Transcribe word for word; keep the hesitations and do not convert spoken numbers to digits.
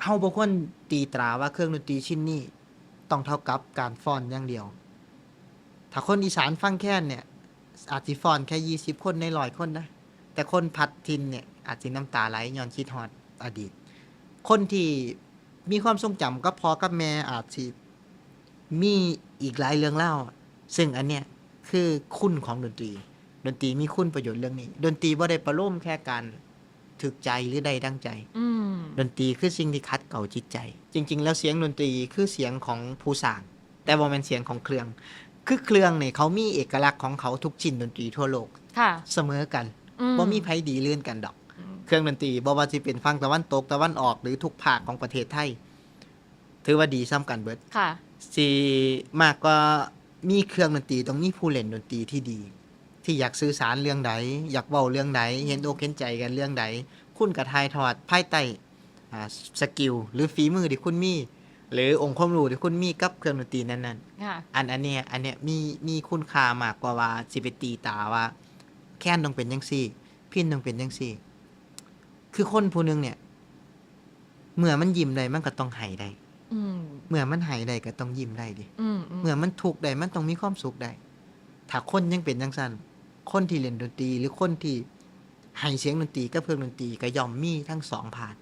เฮาบ่ควรตีตราว่าเครื่องดนตรีชิ้นนี้ต้องเท่ากับการฟ้อนอย่างเดียว ถ้าคนอีสานฟังแคนเนี่ย อาจสิฟ้อนแค่ยี่สิบคนในร้อยคนนะ แต่คนพัดถิ่นเนี่ย อาจสิน้ำตาไหลย้อนคิดฮอดอดีต คนที่มีความทรงจำกับพ่อกับแม่อาจสิมีอีกหลายเรื่องเล่า ซึ่งอันเนี้ยคือคุณของดนตรี ดนตรีมีคุณประโยชน์เรื่องนี้ ดนตรีบ่ได้ประโลมแค่การถูกใจหรือได้ดังใจ อืม ดนตรีคือสิ่งที่ขัดเกลาจิตใจ จริง ๆ แล้วเสียงดนตรีคือเสียงของผู้สร้าง แต่บ่แม่นเสียงของเครื่อง คือเครื่องนี่เขามีเอกลักษณ์ของเขาทุกชิ้นดนตรีทั่วโลก ค่ะ เสมอกัน อืม บ่มีไผดีลื่นกันดอก อืม เครื่องดนตรีบ่ว่าสิเป็นฝั่งตะวันตกตะวันออกหรือทุกภาคของประเทศไทย ถือว่าดีซ้ำกันเบิด ค่ะ สิมากกว่ามีเครื่องดนตรีต้องมีผู้เล่นดนตรีที่ดี ที่อยากสื่อสารเรื่องใด อยากเว้าเรื่องใด เห็นอกเห็นใจกันเรื่องใด คุณก็ถ่ายทอดภายใต้ อ่า สกิลหรือฝีมือที่คุณมี หรือองค์ความรู้ที่คุณมีกับเครื่องดนตรีนั้นๆ ค่ะ อัน อันเนี้ย อันเนี้ยมี มีคุณค่ามากกว่าว่าสิไปตีตราว่า แคนต้องเป็นจังซี่ พิณต้องเป็นจังซี่ คือคนผู้หนึ่งเนี่ย เมื่อมันยิ้มได้มันก็ต้องไห้ได้ อืม เมื่อมันไห้ได้ก็ต้องยิ้มได้ดิ อืมอืม เมื่อมันทุกข์ได้มันต้องมีความสุขได้ ถ้าคนยังเป็นจังซั่น คนที่เล่นดนตรีหรือคนที่ให้เสียงดนตรีกับเครื่องดนตรีก็ย่อมมีทั้งสองพาร์ท